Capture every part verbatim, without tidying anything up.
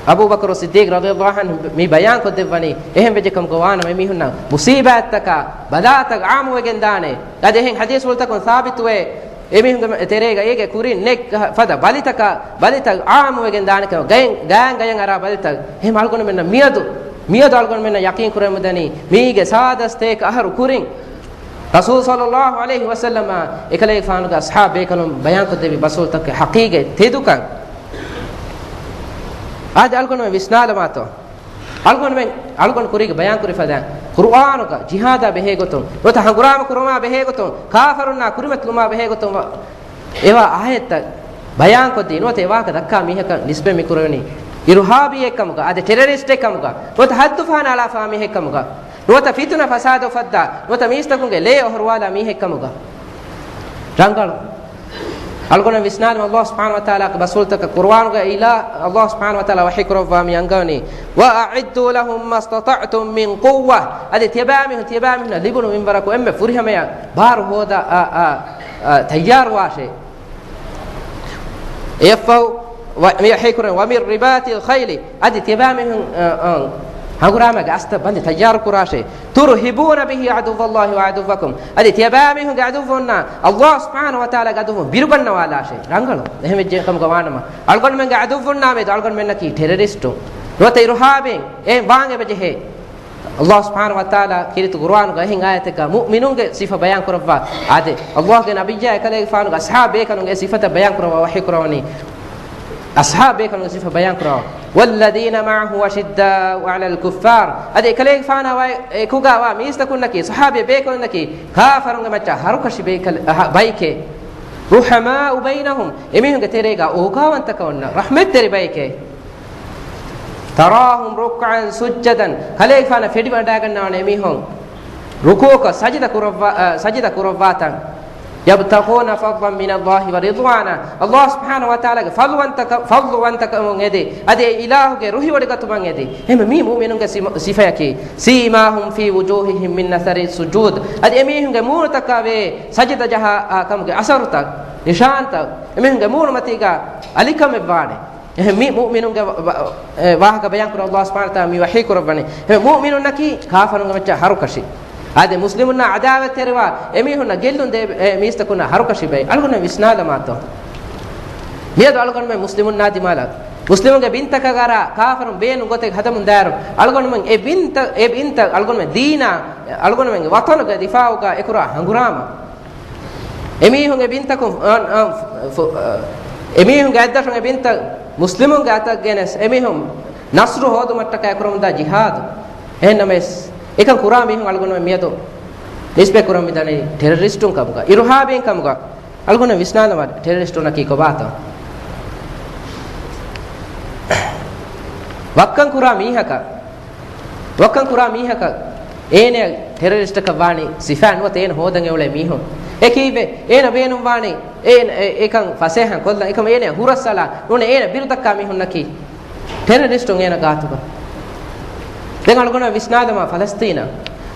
އަބޫބަކުރު ޞިއްދީޤް ރަޟިޔަﷲ ޢަންހު މި ބަޔާން ކޮށްދެއްވަނީ، އެހެން ވެއްޖެ ކަމުގަ ވާނަމަ، އެމީހުންނަށް މުޞީބާތްތަކާ ބަލާތައް ޢާއްމުވެގެން ދާނެ. އަދި އެހެން ޙަދީޘްފުޅުތަކުން ސާބިތުވޭ، އެމީހުންގެ ތެރޭގަ އޭގެ ކުރިން ނެތް ފަދަ ބަލިތަކާ، ބަލިތައް ޢާއްމުވެގެން ދާނެ ކަމަށް، ގަޔަށް، ގާތް ގަޔަށް އަރާ ބަލިތައް. އެހެން އަޅުގަނޑުމެންނަށް މިއަދު، މިއަދު އަޅުގަނޑުމެންނަށް ޔަޤީން ކުރެވެމުންދަނީ، މީގެ ސާދަ ސަތޭކަ އަހަރު ކުރިން ރަސޫލު ޞައްލަﷲ ޢަލައިހި ވަސައްލަމަ އެކަލޭގެފާނުގެ އަޞްޙާބު ބޭކަލުން ބަޔާންކޮށްދެއްވި ބަސްފުޅުތަކުގެ ޙަޤީޤީ ތެދުކަން. އާދެ، އަޅުގަނޑުމެން ވިސްނާލަމާތޯ؟ އަޅުގަނޑުމެން، އަޅުގަނޑު ކުރީގެ ބަޔާންކުރި ފަދައިން، ޤުރުއާނުގަ ޖިހާދާ ބެހޭގޮތުން، ނުވަތަ ހަނގުރާމަ ކުރުމާ ބެހޭގޮތުން، ކާފަރުންނާ ކުރިމަތިލުމާ ބެހޭގޮތުން ވަ-، އެވާ އާޔަތްތައް ބަޔާންކޮށްދީ، ނުވަތަ އެވާހަކަ ދައްކާ މީހަކަށް ނިސްބަތް މިކުރެވެނީ އިރުހާބީއެއްކަމުގަ، އާދެ، ޓެރަރިސްޓެއްކަމުގަ، ނުވަތަ ހައްދު ފަހަނައަޅާފާ މީހެއްކަމުގަ، ނުވަތަ ފިތުނަ ފަސާދަ އުފައްދާ، ނުވަތަ މީސްތަކުންގެ ލޭ އޮހޮރުވާލާ މީހެއްކަމުގަ. ރަނގަޅު. އަޅުގަނޑު ވިސްނާލަމާ، ﷲ ސުބްޙާނަހޫ ވަތަޢާލާގެ ބަސްފުޅުތަކަށް ޤުރުއާނުގައި އިލާ، ﷲ ސުބްޙާނަހޫ ވަތަޢާލާ ވަޙީ ކުރައްވާ މި އަންގަވަނީ، "وأعدوا لهم ما استطعتم من قوة." އަދި ތިޔަބައިމީހުން، ތިޔަބައިމީހުންނަށް ލިބުނު މިންވަރަކު އެންމެ ފުރިހަމަޔަށް ބާރު ހޯދާ، އާ، އާ، އާ، ތައްޔާރުވާށޭ. އެއަށްފަހު ވަ-، މި ވަޙީކުރަން، "ومن رباط الخيل." އަދި ތިޔަބައިމީހުން، އަ، އަ، ހަނގުރާމައިގެ އަސްތައް ބަނދެ ތައްޔާރު ކުރާށޭ. "ترهبون به عدو الله وعدوكم." އަދި ތިޔަބައިމީހުންގެ ޢަދުއްވުންނާ ﷲ ސުބްޙާނަހޫ ވަތަޢާލާގެ ޢަދުއްވުން ބިރުގަންނަވާލާށޭ. ރަނގަޅު. އެހެން ވެއްޖެ ކަމުގަ ވާނަމަ، އަޅުގަނޑުމެންގެ ޢަދުއްވުންނާ މެދު އަޅުގަނޑުމެންނަކީ ޓެރަރިސްޓުން، ނުވަތަ އިރުހާބީން. އެ ވާން އެބަޖެހޭ. ﷲ ސުބްޙާނަހޫ ވަތަޢާލާ ކީރިތި ޤުރުއާނުގަ އެހެން އާޔަތެއްގަ މުއުމިނުންގެ ސިފަ ބަޔާން ކުރައްވާ. އާދެ، ﷲގެ ނަބިއްޔާ އެކަލޭގެފާނުގެ އަޞްޙާބު ބޭކަލުންގެ ސިފަތައް ބަޔާން ކުރައްވާ ވަޙީ ކުރައްވަނީ. އަޞްޙާބު ބޭކަލުންގެ ސިފަ ބަޔާން ކުރައްވާ. "والذين معه أشداء على الكفار." އަދި އެކަލޭގެފާނާ ވަ-، އެކުގަ ވާ މީސްތަކުންނަކީ، ޞަޙާބީ ބޭކަލުންނަކީ، ކާފަރުންގެ މައްޗަށް ހަރުކަށި ބޭކަލް-، އަހަ، ބައެކޭ. "رحماء بينهم." އެމީހުންގެ ތެރޭގަ އޯގާވަންތަކަން އޮންނަ ރަޙްމަތްތެރި ބައެކޭ. "تراهم ركعا سجدا." ކަލޭގެފާނަށް ފެނިވަޑައިގަންނަވާނެ އެމީހުން ރުކޫޢަކޮށް ސަޖިދަ ކުރައްވާ-، އަ، ސަޖިދަ ކުރައްވާތަން. "يبتغون فضلا من الله ورضوانا." ﷲ ސުބްޙާނަހޫ ވަތަޢާލާގެ ފަޟްލުވަންތަކަ-، ފަޟްލުވަންތަކަމުން އެދި، އަދި އެ އިލާހުގެ ރުހިވޮޑިގަތުމަށް އެދި. އެހެންވެ މީ މުއުމިނުންގެ ސިމަ-، ސިފަޔަކީ. "سيماهم في وجوههم من أثر السجود." އަދި އެމީހުންގެ މޫނުތަކާ ވޭ ސަޖިދަ ޖަހާ، އާ، ކަމުގެ އަސަރުތައް، ނިޝާންތައް، އެމީހުންގެ މޫނުމަތީގަ އަލިކަމެއް ވާނެ. އެހެން މި މުއުމިނުންގެ ވަ-، ވަ-، އެ ވާހަކަ ބަޔާން ކުރަން ﷲ ސުބްޙާނަހޫ ވަތަޢާލާ މި ވަޙީ ކުރައްވަނީ. އެ މުއުމިނުންނަކީ ކާފަރުންގެ މައްޗަށް ހަރުކަށި. އާދެ، މުސްލިމުންނާ ޢަދާވަތްތެރިވާ އެމީހުންނަށް ގެއްލުން ދޭ އެ މީސްތަކުންނާ ހަރުކަށި ބައެއް. އަޅުގަނޑުމެން ވިސްނާލަމާތޯ؟ މިއަދު އަޅުގަނޑުމެން މުސްލިމުންނާ ދިމާލަށް، މުސްލިމުންގެ ބިންތަކަށް އަރާ ކާފަރުން ބޭނުން ގޮތެއް ހަދަމުން ދާއިރު، އަޅުގަނޑުމެން އެ ބިންތައް، އެ ބިންތައް އަޅުގަނޑުމެން ދީނާ، އަޅުގަނޑުމެންގެ ވަޠަނުގެ ދިފާޢުގަ އެކުރާ ހަނގުރާމަ. އެމީހުން އެ ބިންތަކުން، އަ، އަ، ފު-، އަ، އެމީހުންގެ އަތްދަށުން އެ ބިންތައް މުސްލިމުންގެ އަތަށް ގެނެސް، އެމީހުން ނަޞްރު ހޯދުމަށްޓަކާ ކުރަމުންދާ ޖިހާދު. އެހެންނަމަވެސް، އެކަން ކުރާ މީހުން އަޅުގަނޑުމެން މިއަދު ނިސްބަތް ކުރަން މިދަނީ ޓެރަރިސްޓުން ކަމުގަ، އިރުހާބީން ކަމުގަ. އަޅުގަނޑު ވިސްނާލަމާ، ޓެރަރިސްޓުންނަކީ ކޮބާތޯ؟ ވައްކަން ކުރާ މީހަކަށް، ވައްކަން ކުރާ މީހަކަށް އޭނަ ޓެރަރިސްޓަކަށް ވާނީ ސިފައިން ނުވަތަ އޭނަ ހޯދަން އެއުޅޭ މީހުން. އެކީވެ އޭނަ ބޭނުންވާނީ އޭނަ އެ-، އެކަން ފަސޭހަން ކޮށްލަން، އެކަމަ އޭނަ ހުރަސްއަޅާ ނޫނޭ އޭނަ ބިރުދައްކާ މީހުންނަކީ. ޓެރަރިސްޓުން އޭނަ ގާތުގަ. ދެން އަޅުގަނޑު ވިސްނާލަމާ ފަލަސްތީނަށް.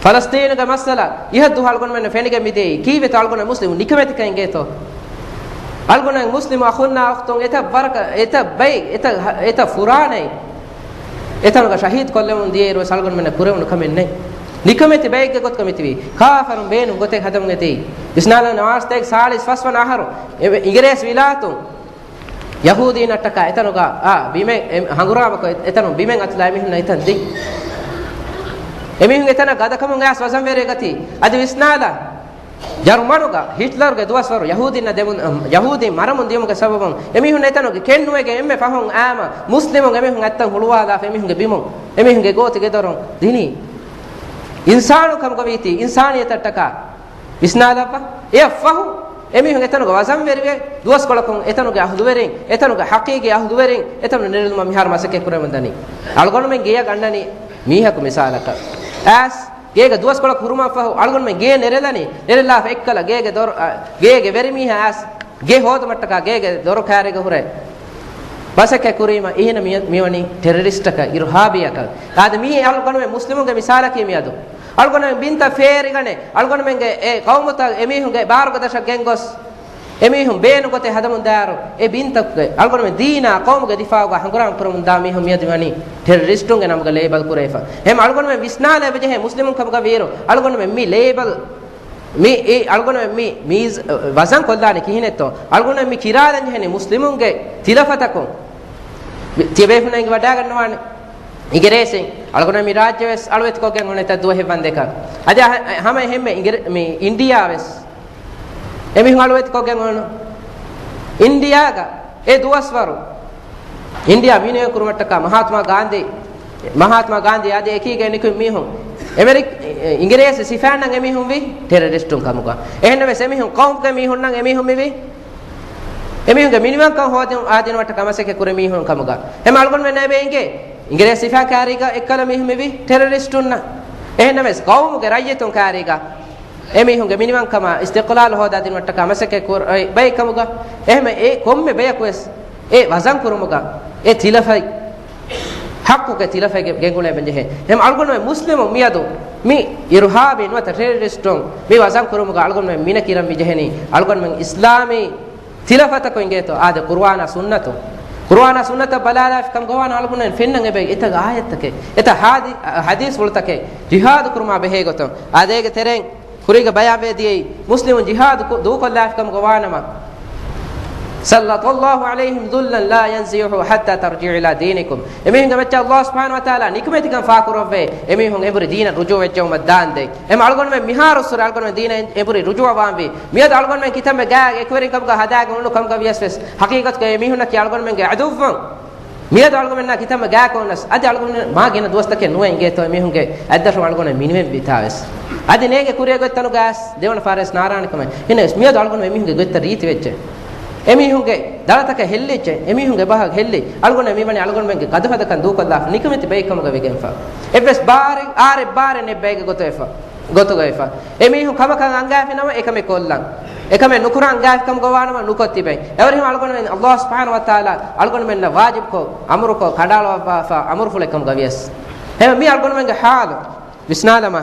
ފަލަސްތީނުގެ މައްސަލަ އިހަށްދުވަހު އަޅުގަނޑުމެންނަށް ފެނިގެން މިދިޔައީ ކީއްވެތޯ އަޅުގަނޑު މުސްލިމުން ނިކަމެތިކަން އިނގޭތޯ؟ އަޅުގަނޑު މުސްލިމު އަޚުންނާ އުޚްތުން އެތައް ވަރަކަށް، އެތައް ބައި، އެތައް ހަ-، އެތައް ފުރާނައި އެތަނުގަ ޝަހީދު ކޮށްލެވުން ދިޔައިރުވެސް އަޅުގަނޑުމެންނަށް ކުރެވުނު ކަމެއް ނެތް. ނިކަމެތި ބައެއްގެ ގޮތުގަ މިތިބީ. ކާފަރުން ބޭނުން ގޮތެއް ހަދަމުން އެދި. ވިސްނާލަން ނަވާރަސަތޭކަ ސާޅީސް ފަސްވަނަ އަހަރު އެ އިނގިރޭސި ވިލާތުން ޔަހޫދީންނަށްޓަކާ އެތަނުގަ، އާ، ބިމެއް، އެ، ހަނގުރާމަކޮށް އެ-، އެތަނުން ބިމެއް އަތުލާ އެމީހުންނަށް އެތަން ދިން. އެމީހުން އެތަނަށް ގަދަކަމުން އައިސް ވަޒަންވެރިވެ ގަތީ. އަދި ވިސްނާލަ، ޖަރުމަނުގަ ހިޓްލަރުގެ ދުވަސްވަރު ޔަހޫދީންނަށް ދެމުން، އަ، ޔަހޫދީން މަރަމުން ދިޔުމުގެ ސަބަބުން އެމީހުން އެތަނުގެ ކެން ނުވެގެން އެންމެ ފަހުން އާމަ މުސްލިމުން އެމީހުން އަތްތަން ހުޅުވާލާފަ އެމީހުންގެ ބިމުން، އެމީހުންގެ ގޯތި ގެދޮރުން ދިނީ. އިންސާނު ކަމުގަ ވީތީ، އިންސާނިއްޔަތަށްޓަކާ ވިސްނާލައްވާ. އެއަށްފަހު އެމީހުން އެތަނުގަ ވަޒަންވެރިވެ، ދުވަސްކޮޅަކުން އެތަނުގެ އަހުލުވެރިން، އެތަނުގެ ޙަޤީޤީ އަހުލުވެރިން އެތަނުން ނެރެލުމަށް މިހާރު މަސައްކަތް ކުރަމުން ދަނީ. އަޅުގަނޑުމެން ގެޔަށް ގަންނަނީ މީހަކު މިސާލަކަށް. އައިސް ގޭގަ ދުވަސްކޮޅަކު ހުރުމަށްފަހު އަޅުގަނޑުމެން ގޭ ނެރެލަނީ، ނެރެލާފަ އެއްކަލަ ގޭގެ ދޮރު، އަ، ގޭގެ ވެރިމީހާ އައިސް ގެ ހޯދުމަށްޓަކާ ގޭގެ ދޮރު ކާރީގަ ހުރެ މަސައްކަތް ކުރީމަ އިހިނަށް މި-، މިވަނީ ޓެރަރިސްޓަކަށް، އިރުހާބީއަކަށް. އާދެ، މީ އަޅުގަނޑުމެން މުސްލިމުންގެ މިސާލަކީ މިއަދު. އަޅުގަނޑުމެން ބިންތައް ފޭރިގަނެ، އަޅުގަނޑުމެންގެ އެ ޤައުމުތައް އެމީހުންގެ ބާރުގެ ދަށަށް ގެންގޮސް، އެމީހުން ބޭނުން ގޮތެއް ހަދަމުން ދާއިރު، އެ ބިންތަކުގެ އަޅުގަނޑުމެން ދީނާ ޤައުމުގެ ދިފާޢުގަ ހަނގުރާމަ ކުރަމުން ދާ މީހުން މިއަދު ވަނީ ޓެރަރިސްޓުންގެ ނަމުގަ ލޭބަލް ކުރެވިފަ. އެހެން އަޅުގަނޑުމެން ވިސްނާލައިބަޖެހޭ މުސްލިމުން ކަމުގަ ވިއިރު، އަޅުގަނޑުމެން މި ލޭބަލް، މި، އެ އަޅުގަނޑުމެން މި މީޒް، ވަޒަން ކޮށްލާނީ ކިހިނެއްތޯ؟ އަޅުގަނޑުމެން މި ކިރާލަން ޖެހެނީ މުސްލިމުންގެ ތިލަފަތަކުން. ތިޔަބޭފުޅުން އެނގިވަޑާގަންނަވާނެ. އިނގިރޭސިން އަޅުގަނޑު މި ރާއްޖެ ވެސް އަޅުވެތިކޮށްގެން އޮންނަ އެތައް ދުވަހެއް ވަންދެކަށް. އަދި އަހަ-، ހަމަ އެހެންމެ އިނގިރ-، މި އިންޑިއާ ވެސް އެމީހުން އަޅުވެތިކޮށްގެން އޮންނަ. އިންޑިއާގަ އެ ދުވަސްވަރު އިންޑިއާ ވިނިޔޮގަ ކުރުމަށްޓަކާ މަހާތްމާ ގާންދީ، މަހާތްމާ ގާންދީ އަދި އެކީގައި ނިކުތް މީހުން އެމެރިކް-، އިނގިރޭސި ސިފައިންނަށް އެމީހުން ވީ ޓެރަރިސްޓުން ކަމުގަ. އެހެންނަމަވެސް އެމީހުން ޤައުމުގެ މީހުންނަށް އެމީހުން މިވީ އެމީހުންގެ މިނިވަންކަން ހޯދި-، ހާދިނުމަށްޓަކާ މަސައްކަތް ކުރި މީހުން ކަމުގަ. ހަމަ އަޅުގަނޑުމެންނަށް އެބަ އެނގޭ އިނގިރޭސި ސިފައިން ކާރީގަ އެއްކަލަ މީހުން މިވީ ޓެރަރިސްޓުންނަށް. އެހެންނަމަވެސް ޤައުމުގެ ރައްޔިތުން ކާރީގަ އެމީހުންގެ މިނިވަންކަމާ އިސްތިޤްލާލު ހޯދާދިނުމަށްޓަކާ މަސައްކަތް ކުރައި ބައެއް ކަމުގަ. އެހެން އެ ކޮންމެ ބަޔަކު ވެސް އެ ވަޒަން ކުރުމުގަ އެ ތިލަފަތް، ޙައްޤުގެ ތިލަފަތް ގެ-، ގެންގުޅޭ ބެންޖެހޭ. އެހެން އަޅުގަނޑުމެން މުސްލިމުން މިއަދު މި އިރުހާބީ ނުވަތަ ޓެރަރިސްޓުން މި ވަޒަން ކުރުމުގަ އަޅުގަނޑުމެން މިނަ ކިރަން މި ޖެހެނީ އަޅުގަނޑުމެން އިސްލާމީ ތިލަފަތަކުން އިނގޭތޯ އާދެ ޤުރުއާނާ ސުންނަތު. ޤުރުއާނާ ސުންނަތަށް ބަލާލާފި ކަމުގަ ވާނަމަ އަޅުގަނޑުމެން ފެންނަން އެބަ އެތައް އާޔަތްތަކެއް، އެތައް ހާދި-، ޙަދީޘްފުޅުތަކެއް ޖިހާދު ކުރުމާ ބެހޭ ގޮތުން. އާދެ އޭގެ ތެރެއިން ކުރީގަ ބަޔާންވެ ދިޔައީ، މުސްލިމުން ޖިހާދު ކު-، ދޫކޮށްލާފިކަމުގަ ވާނަމަ، سلط الله عليهم ذلا لا ينزعه حتى ترجعوا إلى دينكم. އެމީހުންގެ މައްޗަށް ﷲ ސުބްޙާނަހޫ ވަތަޢާލާ ނިކުމެތިކަން ފާކުރައްވޭ، އެމީހުން އެނބުރި ދީނަށް ރުޖޫޢަ ވެއްޖައުމަށް ދާންދެން. އެމަ އަޅުގަނޑުމެން މިހާރުއްސުރެ އަޅުގަނޑުމެން ދީނަށް އެނބުރި ރުޖޫޢަ ވާންވީ. މިއަދު އަޅުގަނޑުމެން ކިތަންމެ ގާ އެކުވެރިން ކަމުގަ ހަދާގެން އުޅުނު ކަމުގަ ވިޔަސް ވެސް، ޙަޤީޤަތުގައި އެމީހުންނަކީ އަޅުގަނޑުމެންގެ ޢަދުއްވުން. މިއަދު އަޅުގަނޑުމެންނާ ކިތަންމެ ގާކޮންނަސް، އަދި އަޅުގަނޑުމެން މާ ގިނަ ދުވަސްތަކެއް ނުވެ އިނގޭތޯ އެމީހުންގެ އަތްދަށުން އަޅުގަނޑު މިނިވެން ވިތާވެސް. އަދި ނޭނގެ ކުރިއަށް ގޮތްތަނުގަސް ދެވަނަ ފާރެސް ނާރާނެ ކަމެއް. އެހެންނަމަވެސް މިއަދު އަޅުގަނޑު އެމީހުންގެ ގޮތްތައް ރީތިވެއްޖެ. އެމީހުންގެ ދަޅަތަކަށް ހެއްލިއްޖެ. އެމީހުންގެ ބަހަށް ހެއްލި. އަޅުގަނޑު މިވަނީ އަޅުގަނޑުމެންގެ ގަދަފަދަކަން ދޫކޮށްލާފަ ނިކަމެތި ބައެއް ކަމުގަ ވެގެންފަ. އެއްވެސް ބާރެއް، އާރެއް ބާރެއް ނެއް ބައެއްގެ ގޮތު ވެފަ. ގޮތުގައިފަ. އެމީހުން ކަމަކަށް އަންގާފިނަމަ އެކަމެއް ކޮށްލަން. އެކަމެއް ނުކުރަން އަންގާފިކަމުގަ ވާނަމަ ނުކޮށް ތިބެން. އެވަރިހަމަ އަޅުގަނޑުމެން ﷲ ސުބްޙާނަހޫ ވަތަޢާލާ އަޅުގަނޑުމެންނަށް ވާޖިބުކޮށް، އަމުރުކޮށް، ކަނޑައަޅުއްވާފަ އަމުރުފުޅެއް ކަމުގަ ވިޔަސް. އެހެން މި އަޅުގަނޑުމެންގެ ޙާލު ވިސްނާލަމާ.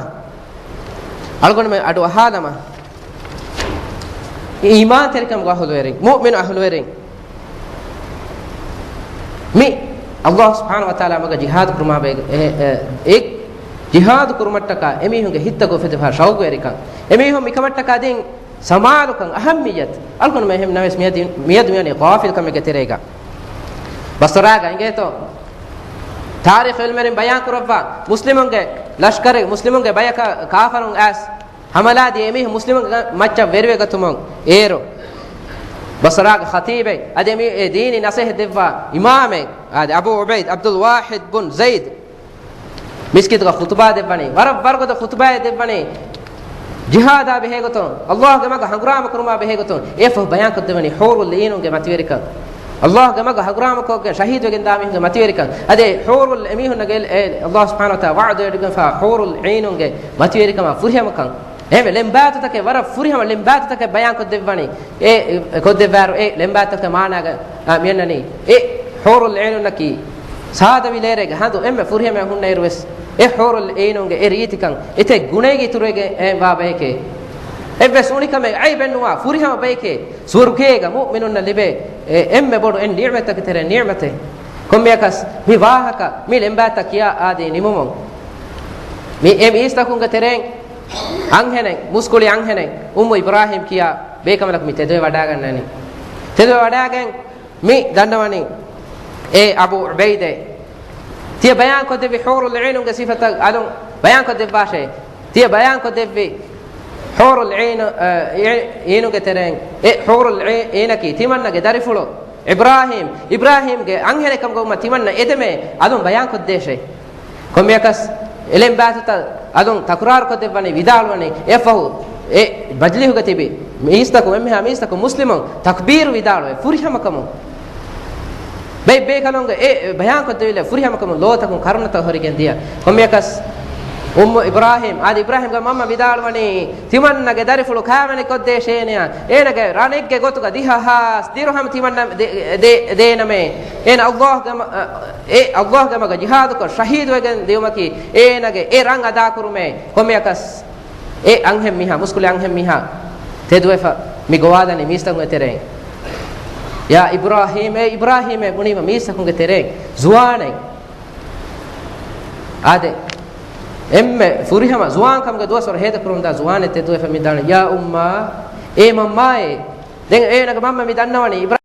އަޅުގަނޑުމެން އަޑު އަހާލަމާ. އީމާންތެރިކަމުގެ އަހުލުވެރިން، މުއުމިނު އަހުލުވެރިން. މި ﷲ ސުބްޙާނަހޫ ވަތަޢާލާ މަގަށް ޖިހާދު ކުރުމާ ބޭ-، އެ، އެ، އެ، ޖިހާދު ކުރުމަށްޓަކާ އެމީހުންގެ ހިތްތަކު އުފެދިފާ ޝައުގުވެރިކަން، އެމީހުން މިކަމަށްޓަކާ ދިން ސަމާލުކަން، އަހައްމިއްޔަތު. އަޅުގަނޑުމެން އެހެން ނަމަވެސް މިއަދު، މިއަދު މިވަނީ ޣާފިލްކަމެއްގެ ތެރޭގަ. ބަޞްރާގަ އިނގޭތޯ، ތާރީޚު ޢިލްމުވެރިން ބަޔާން ކުރައްވާ، މުސްލިމުންގެ ލަޝްކަރެއް، މުސްލިމުންގެ ބަޔަކަށް ކާފަރުން އައިސް ހަމަލާ ދިޔަ އެމީހުން މުސްލިމުންގެ މައްޗަށް ވެރިވެގަތުމުން އޭރު ބަޞްރާގެ ޚަތީބެއް، އަދި އެމީ އެ ދީނީ ނަޞޭޙަތް ދެއްވާ އިމާމެއް، އަދި އަބޫ ޢުބައިދު ޢަބްދުލް ވާޙިދު ބުން ޒައިދު މިސްކިތުގަ ޚުޠުބާ ދެއްވަނީ. ވަރަށް ވަރުގަދަ ޚުޠުބާއެއް ދެއްވަނީ. ޖިހާދާ ބެހޭގޮތުން، ﷲގެ މަގަށް ހަނގުރާމަ ކުރުމާ ބެހޭގޮތުން، އެއަށްފަހު ބަޔާންކޮށްދެއްވަނީ ޙޫރުލް ޢީނުންގެ މަތިވެރިކަން. ﷲގެ މަގަށް ހަނގުރާމަކޮށްގެން ޝަހީދުވެގެންދާ މީހުންގެ މަތިވެރިކަން. އަދި ޙޫރުލް ޢީނުންނަށް އެ، އެ، ﷲ ސުބްޙާނަހޫ ވަތަޢާލާ ވަޢުދު އެޑުގެންފާ ޙޫރުލް ޢީނުންގެ މަތިވެރިކަމާ ފުރިހަމަކަން. އެހެންވެ، ޅެންބާތުތަކެއް، ވަރަށް ފުރިހަމަ ޅެންބާތުތަކެއް ބަޔާންކޮށްދެއްވަނީ. އެ، އެ، ކޮށްދެއްވާއިރު އެ ޅެންބާތުތަކެއް މާނާގަ، އާ، މިއަންނަނީ. އެ ޙޫރުލް ޢީނުންނަކީ ސާދަ ވިލޭރޭގެ ހަނދު އެންމެ ފުރިހަމައަށް ހުންނައިރުވެސް، އެ ޙޫރުލް ޢީނުންގެ އެ ރީތިކަން، އެތައް ގުނައިގެ އިތުރުވެގެން ވާ ބަޔެކޭ. އެއްވެސް އުނިކަމެއް ޢައިބެއްނުވާ ފުރިހަމަ ބަޔެކޭ. ސުވަރުގޭގަ މުއުމިނުންނަށް ލިބޭ އެ އެންމެ ބޮޑު އެއް ނިޢުމަތްތަކެއް ތެރޭ ނިޢުމަތެއް. ކޮންމެއަކަސް މި ވާހަކަ މި ޅެންބާތައް ކިޔާ އާދެ ނިމުމުން، މި އެ މީސްތަކުންގެ ތެރެއިން އަންހެނެއް، މުސްކުޅި އަންހެނެއް، އުއްމު އިބްރާހީމް ކިޔާ ބޭކަނބަލަކު މި ތެދުވެ ވަޑާގަންނަނީ. ތެދުވެ ވަޑާގެން މި ދަންނަވަނީ އޭ އަބޫ ޢުބައިދޭ. ތިޔަ ބަޔާންކޮށްދެއްވި ޙޫރުލް ޢީނުންގެ ސިފަތައް އަލުން ބަޔާންކޮށްދެއްވާށޭ. ތިޔަ ބަޔާންކޮށްދެއްވި ޙޫރުލް ޢީނު، އަ، ޢީ-، ޢީނުގެ ތެރެއިން އެ ޙޫރުލް ޢީ-، ޢީނަކީ ތިމަންނަގެ ދަރިފުޅު އިބްރާހީމް، އިބްރާހީމްގެ އަންހެނެއް ކަމުގަ ވުމަށް ތިމަންނަ އެދެމޭ އަލުން ބަޔާންކޮށްދޭށޭ. ކޮންމެއަކަސް އެ ޅެންބާތުތައް އަލުން ތަކުރާރުކޮށްދެއްވަނީ، ވިދާޅުވަނީ، އެއަށްފަހު އެ މަޖިލީހުގަ ތިބި މީސްތަކު، އެންމެހާ މީސްތަކު މުސްލިމުން ތަކްބީރު ވިދާޅުވެ ފުރިހަމަކަމުން ބައެއް ބޭކަލުންގެ އެ ބަޔާންކޮށްދެވިލެއް ފުރިހަމަކަމުން ލޯތަކުން ކަރުނަތައް ހުރިގެން ދިޔަ. ކޮންމެއަކަސް އުއްމު އިބްރާހީމް، އާދެ އިބްރާހީމްގެ މަންމަ ވިދާޅުވަނީ، ތިމަންނަގެ ދަރިފުޅު ކާވެނިކޮށްދޭށޭނެޔާ، އޭނަގެ ރަނެއްގެ ގޮތުގަ ދިހަ ހާސް ދިރުހަމް ތިމަންނަ ދޭ-، ދޭ-، ދޭނަމޭ. އޭނަ ﷲގެ މަ-، އެ ﷲގެ މަގަށް ޖިހާދުކޮށް ޝަހީދުވެގެން ދިޔުމަކީ އޭނަގެ އެ ރަން އަދާކުރުމޭ. ކޮންމެއަކަސް އެ އަންހެން މީހާ، މުސްކުޅި އަންހެން މީހާ ތެދުވެފަ. މި ގޮވާލަނީ މީސްތަކުންގެ ތެރެއިން. ޔާ އިބްރާހީމް، އޭ އިބްރާހީމޭ ބުނީމަ މީސްތަކުންގެ ތެރެއިން ޒުވާނެއް. އާދެ، އެންމެ ފުރިހަމަ ޒުވާންކަމުގެ ދުވަސްވަރު ހޭދަކުރުމުންދާ ޒުވާނެއް ތެދުވެފަ މި ދާނެ، ޔާ އުއްމާ، އޭ މަންމާއޭ. ދެން އޭނަގެ މަންމަ މި ދަންނަވަނީ އިބްރާ